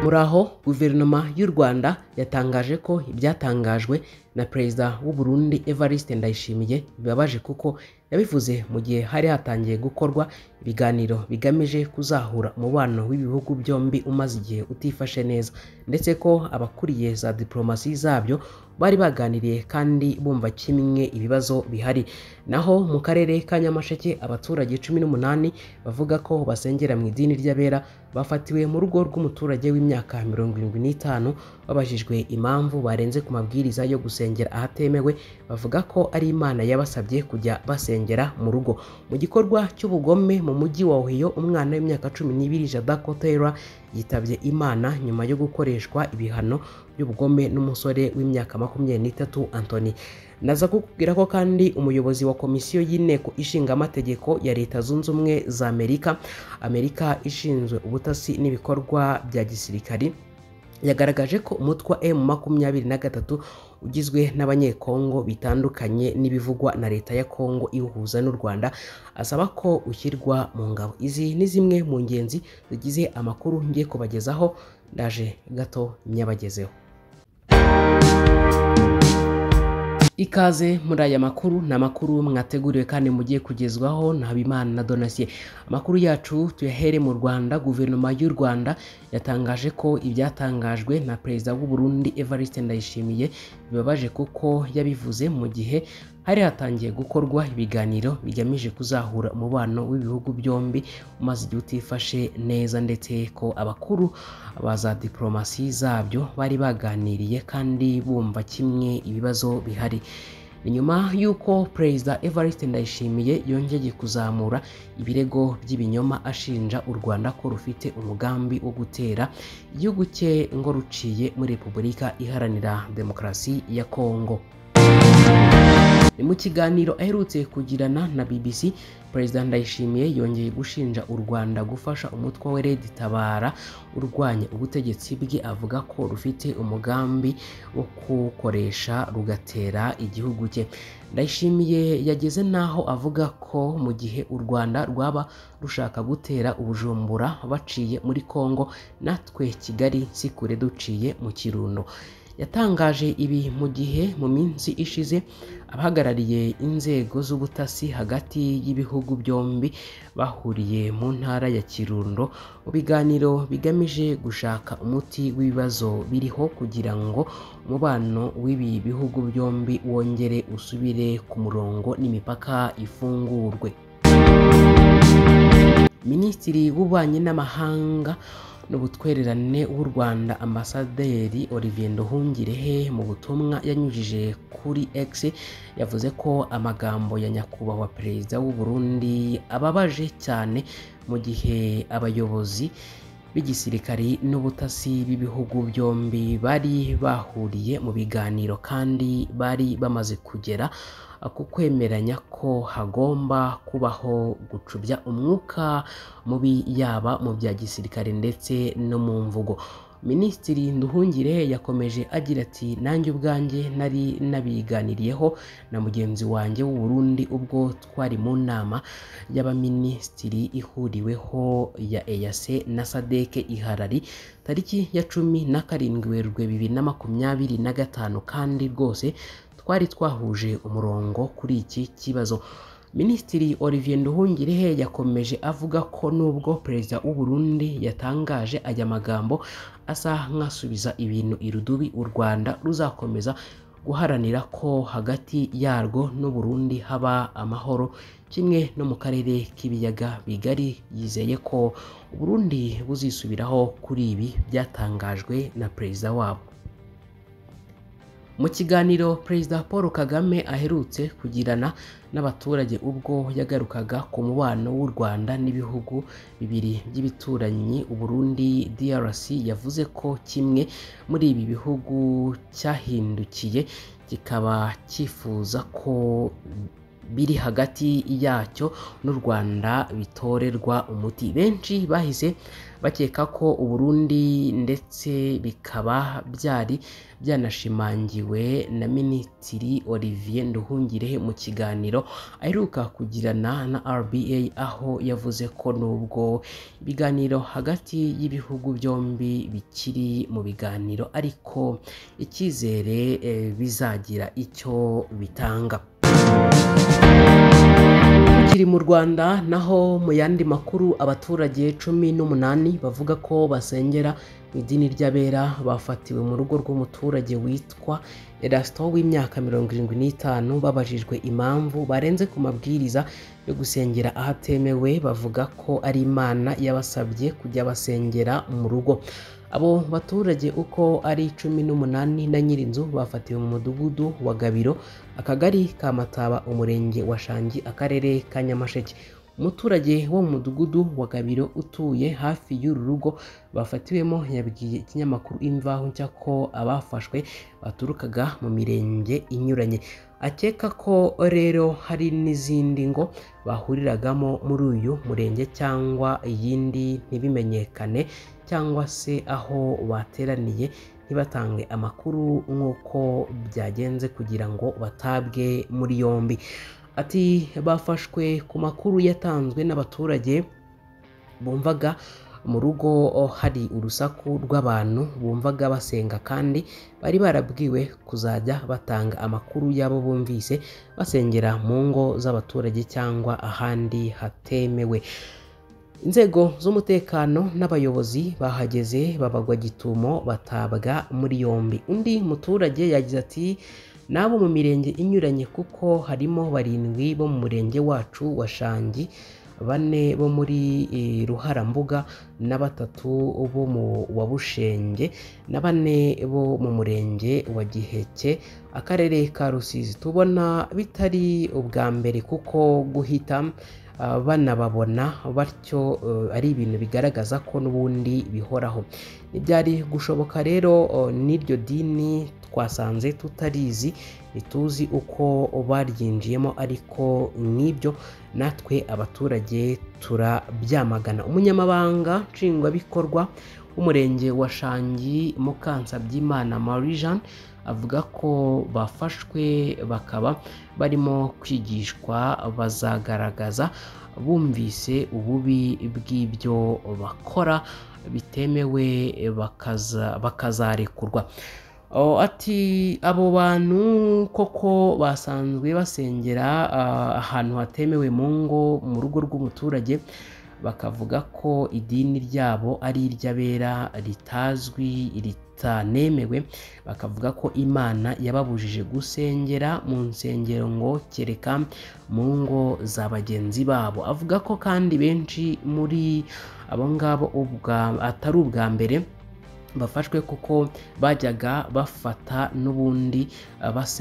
Muraho, guverinoma y'u Rwanda yatangaje ko ibyatangajwe na Perezida w'u Burundi Evariste Ndayishimiye bibabaje, kuko yabivuze mu gihe hari hatangiye gukorwa ibiganiro bigamije kuzahura umubano w'ibihugu byombi umaze igihe utifashe neza, ndetse ko abakuriye za diplomasi zabyo bari baganiriye kandi bumva kimwe ibibazo bihari. Naho mu karere ka Nyamasheke, abaturage 18 bavuga ko basengera mu idini ry'abera bafatiwe mu rugo rw'umuturage w'imyaka 75, babajijwe impamvu barenze ku mabwiriza yo gusengera ahatemewe, bavuga ko ari Imana yabasabye kujya basengera mu rugo. Mu gikorwa cy'ubugome mu mujyi wa Ohio, umwana w'imyaka 12 Jadako Taylor yitabye Imana nyuma yo gukoreshwa ibihano by'ubugome n'umusore w'imyaka 23 Anthony. Naza kukubwira ko kandi umuyobozi wa komisiyo y'inteko ishinga amategeko ya Leta Zunze Ubumwe za Amerika, Amerika ishinzwe ubutasi n'ibikorwa bya gisirikari, yagaragaje ko umutwe wa M23 ugizwe n'abanyekongo bitandukanye n'ibivugwa na leta ya Kongo iwuhuza n'u Rwanda, asaba ko ushyirwa mu ngabo. Izi ni zimwe mu ngenzi zigize amakuru ngiye kubagezaho, ndaje gato nyabagezeho. Ikaze muri aya makuru, ni amakuru mwateguriwe kandi mugiye kugezwaho na Habimana na Donatien. Amakuru yacu tuyahere mu Rwanda. Guverinoma y'u Rwanda yatangaje ko ibyatangajwe na Perezida w'u Burundi Evariste Ndayishimiye bibabaje, kuko yabivuze mu gihe hari hatangiye gukorwa ibiganiro bigamije kuzahura umubano w'ibihugu byombi umaze igihe utifashe neza, ndetse ko abakuru ba za diplomasi zabyo bari baganiriye kandi bumva kimwe ibibazo bihari. Ni nyuma y'uko Perezida Evariste Ndayishimiye yongeye kuzamura ibirego by'ibinyoma ashinja u Rwanda ko rufite umugambi wo gutera igihugu cye ngo ruciye muri Repubulika Iharanira Demokarasi ya Kongo. Ni mu kiganiro aherutse kugirana na BBC, Perezida Ndayishimiye yongeye gushinja u Rwanda gufasha umutwe wa Red Tabara urwanya ubutegetsi bwe, avuga ko rufite umugambi wo kuwukoresha rugatera igihugu cye. Ndayishimiye yageze n'aho avuga ko mu gihe u Rwanda rwaba rushaka gutera Ubujumbura baciye muri Kongo, natwe Kigali si kure duciye mu Kirundo. Yatangaje ibi mu gihe mu minsi ishize abahagarariye inzego z'ubutasi hagati y'ibihugu byombi bahuriye mu ntara ya Kirundo mu biganiro bigamije gushaka umuti w'ibibazo biriho kugira ngo umubano w'ibi bihugu byombi wongere usubire ku murongo n'imipaka ifungurwe. Minisitiri w'Ububanyi n'Amahanga n'Ubutwererane w'u Rwanda Ambasaderi Olivier Nduhungirehe, mu butumwa yanyujije kuri X, yavuze ko amagambo ya nyakubahwa Perezida w'u Burundi ababaje cyane, mu gihe abayobozi b'igisirikari n'ubutasi b'ibihugu byombi bari bahuriye mu biganiro kandi bari bamaze kugera ku kwemeranya ko hagomba kubaho gucubya umwuka mubi yaba mu bya gisirikare ndetse no mu mvugo. Minisitiri Nduhungire yakomeje agira ati: nanjye ubwanjye nari nabiganiriyeho na mugenzi wanjye w'u Burundi ubwo twari mu nama y'abaminisitiri ihuriweho ya EAC na SADC iharari tariki ya 17 Werurwe 2025, kandi rwose twari twahuje umurongo kuri iki kibazo. Minisitiri Olivier Nduhungirehe yakomeje avuga ko nubwo Perezida w'u Burundi yatangaje aya magambo asa nk'asubiza ibintu irudubi, u Rwanda ruzakomeza guharanira ko hagati yarwo n'u Burundi haba amahoro kimwe no mu karere k'ibiyaga bigari. Yizeye ko u Burundi buzisubiraho kuri ibi byatangajwe na perezida wabo. Mu kiganiro Perezida Paul Kagame aherutse kugirana n'abaturage ubwo yagarukaga ku mubano w'u Rwanda n'ibihugu bibiri by'ibituranyi u Burundi DRC, yavuze ko kimwe muri ibi bihugu cyahindukiye kikaba cyifuza ko biri hagati yacyo n'u Rwanda bitorerwa umuti. Benshi bahise Bakeka ko Uburundi, ndetse bikaba byari byanashimangiwe na Minisitiri Olivier Nduhungirehe mu kiganiro aheruka kugirana na RBA, aho yavuze ko nubwo ibiganiro hagati y'ibihugu byombi bikiri mu biganiro, ariko icyizere bizagira icyo bitanga. Kiri mu Rwanda naho mu yandi makuru, abaturage 18 bavuga ko basengera mu idini ry'abera bafatiwe mu rugo rw'umuturage witwa Erasto w'imyaka 75, babajijwe impamvu barenze ku mabwiriza yo gusengera ahatemewe, bavuga ko ari Imana yabasabye kujya basengera mu rugo. Abo baturage uko ari 18 na nyirinzu bafatiwe mu mudugudu wa Gabiro, akagari ka Mataba, umurenge wa Shangi, akarere ka Nyamasheke. Umuturage wo mu mudugudu wa Gabiro utuye hafi y'uru rugo bafatiwemo yabwiye ikinyamakuru Imvaho Nshya ko abafashwe baturukaga mu mirenge inyuranye. Akeka ko rero hari n'izindi ngo bahuriragamo muri uyu murenge cyangwa iyindi ntibimenyekane, cyangwa se aho bateraniye ntibatange amakuru nk'uko byagenze kugira ngo batabwe muri yombi. Ati bafashwe ku makuru yatanzwe n'abaturage bumvaga mu rugo hari urusaku rw'abantu bumvaga basenga, kandi bari barabwiwe kuzajya batanga amakuru y'abo bumvise basengera mu ngo z'abaturage cyangwa ahandi hatemewe. Inzego z'umutekano n'abayobozi bahageze babagwa gitumo batabwa muri yombi. Undi muturage yagize ati nabo mu mirenge inyuranye, kuko harimo 7 bo mu murenge wacu wa Shangi, 4 bo muri Ruharambuga, na 3 bo mu wa Bushenge, na 4 bo mu murenge wa Giheke, akarere ka Rusizi. Tubona bitari ubwa mbere kuko guhita banababona batyo ari ibintu bigaragaza ko n'ubundi bihoraho. Ntibyari gushoboka rero n'iryo dini twasanze tutarizi, ntituzi uko baryinjiyemo, ariko nk'ibyo natwe abaturage turabyamagana. Umunyamabanga nshingwabikorwa w'umurenge wa Shangi, Mukansabyimana Marie Jeanne, avuga ko bafashwe bakaba barimo kwigishwa, bazagaragaza bumvise ububi bw'ibyo bakora bitemewe bakazarekurwa. Ati abo bantu koko basanzwe basengera ahantu hatemewe mu ngo, mu rugo rw'umuturage, bakavuga ko idini ryabo ari iry'abera ritazwi ritanemewe, bakavuga ko Imana yababujije gusengera mu nsengero ngo kereka mu ngo za bagenzi babo. Avuga ko kandi benshi muri abo ngabo atari ubwa mbere bafashwe, kuko bajyaga bafata n'ubundi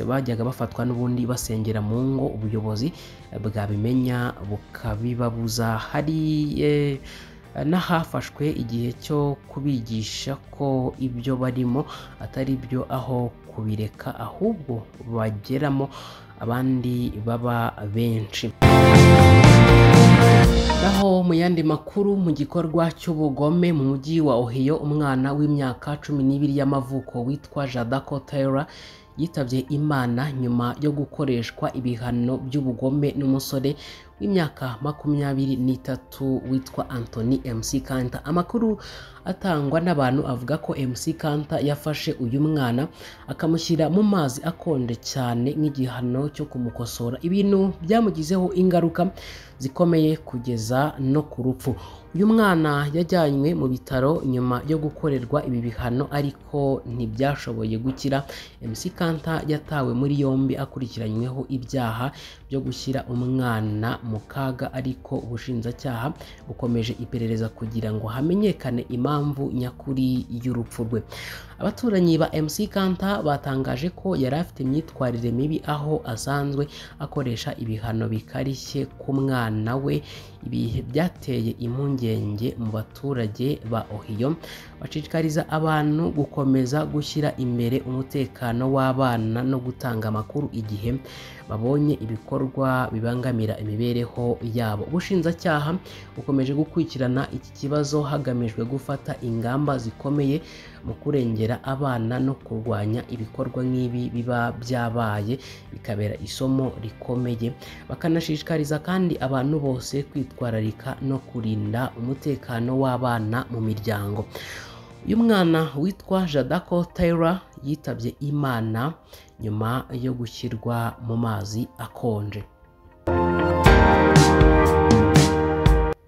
bajyaga bafatwa n'ubundi basengera mu ngo, ubuyobozi bwabimenya bukabibabuza. Hari n'ahafashwe igihe cyo kubigisha ko ibyo barimo atari byo, aho kubireka ahubwo bageramo abandi baba benshi. Naho mu yandi makuru, mu gikorwa cy'ubugome mu mujyi wa Ohio, umwana w'imyaka 12 y'amavuko witwa Jadako Taylor yitabye Imana nyuma yo gukoreshwa ibihano by'ubugome n'umusore w'imyaka 23 witwa Anthony MC Kanta. Amakuru atangwa n'abantu avuga ko MC Kanta yafashe uyu mwana akamushyira mu mazi akonje cyane nk'igihano cyo kumukosora, ibintu byamugizeho ingaruka zikomeye kugeza no ku rupfu. Uyu mwana yajyanywe mu bitaro nyuma yo gukorerwa ibi bihano, ariko ntibyashoboye gukira. MC Kanta yatawe muri yombi akurikiranyweho ibyaha byo gushyira umwana mu kaga, ariko ubushinjacyaha bukomeje iperereza kugira ngo hamenyekane impamvu nyakuri y'urupfu rwe. Abaturanyi ba MC Kanta batangaje ko yari afite imyitwarire mibi, aho asanzwe akoresha ibihano bikarishye ku mwana we. Ibi byateye impungenge impungenge mu baturage ba Ohio, bashishikariza abantu gukomeza gushyira imbere umutekano w'abana no gutanga amakuru igihe babonye ibikorwa bibangamira imibereho yabo. Ubushinjacyaha bukomeje gukurikirana iki kibazo hagamijwe gufata ingamba zikomeye mu kurengera abana no kurwanya ibikorwa nk'ibi biba byabaye, bikabera isomo rikomeye. Bakanashishikariza kandi abantu bose kwitwararika no kurinda umutekano w'abana mu miryango. Uyu mwana witwa Jadako Taylor yitabye Imana nyuma yo gushyirwa mu mazi akonje.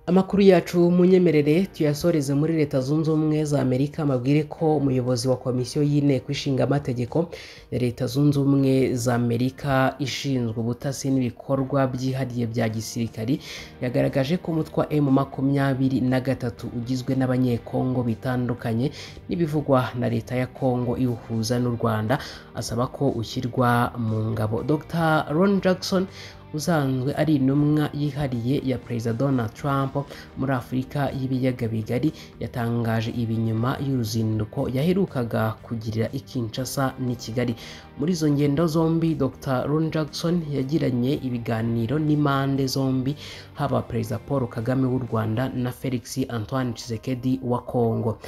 Amakuru yacu munyemerere tuyasoreze muri Leta Zunze Ubumwe za Amerika. Amabwire ko umuyobozi wa komisiyo y'inteko ishinga amategeko ya Leta Zunze Ubumwe za Amerika ishinzwe ubutasi n'ibikorwa byihariye bya gisirikari yagaragaje ko umutwe wa M23 ugizwe n'abanyekongo bitandukanye n'ibivugwa na Leta ya Kongo iwuhuza n'u Rwanda, asaba ko ushyirwa mu ngabo. Dr Ron Jackson usanzwe ari intumwa yihariye ya Perezida Donald Trump muri Afurika y'ibiyaga bigari yatangaje ibi nyuma y'uruzinduko yaherukaga kugirira i Kinshasa n'i Kigali. Muri izo ngendo zombi Dr Ron Jackson yagiranye ibiganiro n'impande zombi, haba Perezida Paul Kagame w'u Rwanda na Felix Antoine Tshisekedi wa Kongo.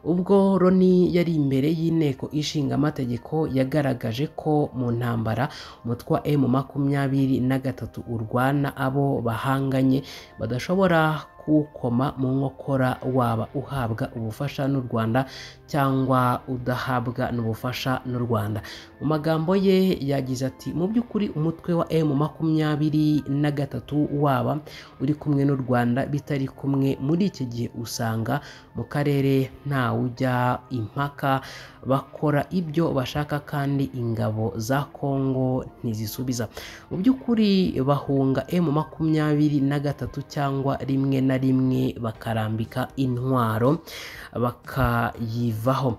Ubwo Roni yari imbere y'inteko ishinga amategeko yagaragaje ko mu ntambara umutwe wa M23 urwana abo bahanganye badashobora kuwukoma mu nkokora, waba uhabwa ubufasha n'u Rwanda cyangwa udahabwa n'ubufasha n'u Rwanda. Mu magambo ye yagize ati: mu by'ukuri umutwe wa M23 waba uri kumwe n'u Rwanda bitari kumwe muri iki gihe usanga mu karere ntawujya impaka, bakora ibyo bashaka kandi ingabo za Kongo ntizisubiza. Mu by'ukuri bahunga M23 cyangwa rimwe na rimwe bakarambika intwaro bakayivaho.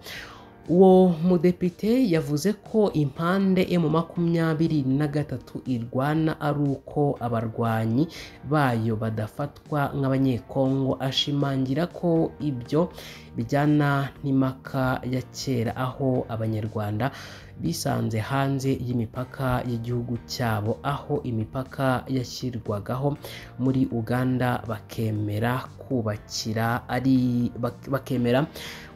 Uwo mudepite yavuze ko impande M23 irwana ari uko abarwanyi bayo badafatwa nk'abanyekongo, ashimangira ko ibyo bijyana n'impaka ya kera aho Abanyarwanda bisanze hanze y'imipaka y'igihugu cyabo, aho imipaka yashyirwagaho muri Uganda bakemera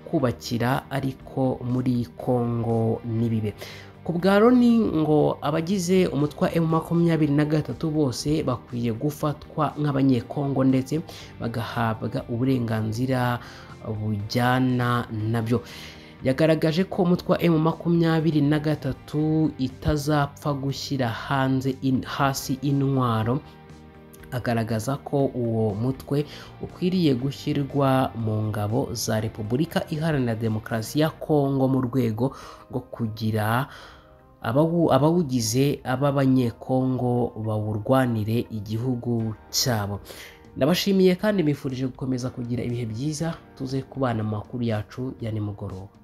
kubakira ariko muri Kongo n'ibibe. Ku bwa Loni ngo abagize umutwe wa M23 bose bakwiye gufatwa nk'abanyekongo ndetse bagahabwa uburenganzira bujyana nabyo. Yagaragaje ko umutwe wa M23 itazapfa gushyira hanze hasi intwaro, agaragaza ko uwo mutwe ukwiriye gushyirwa mu ngabo za Repubulika Iharanira Demokarasi ya Kongo mu rwego rwo kugira abawugize ab'abanyekongo bawurwanire igihugu cyabo. Ndabashimiye kandi mbifurije gukomeza kugira ibihe byiza, tuze kubana mu makuru yacu ya nimugoroba.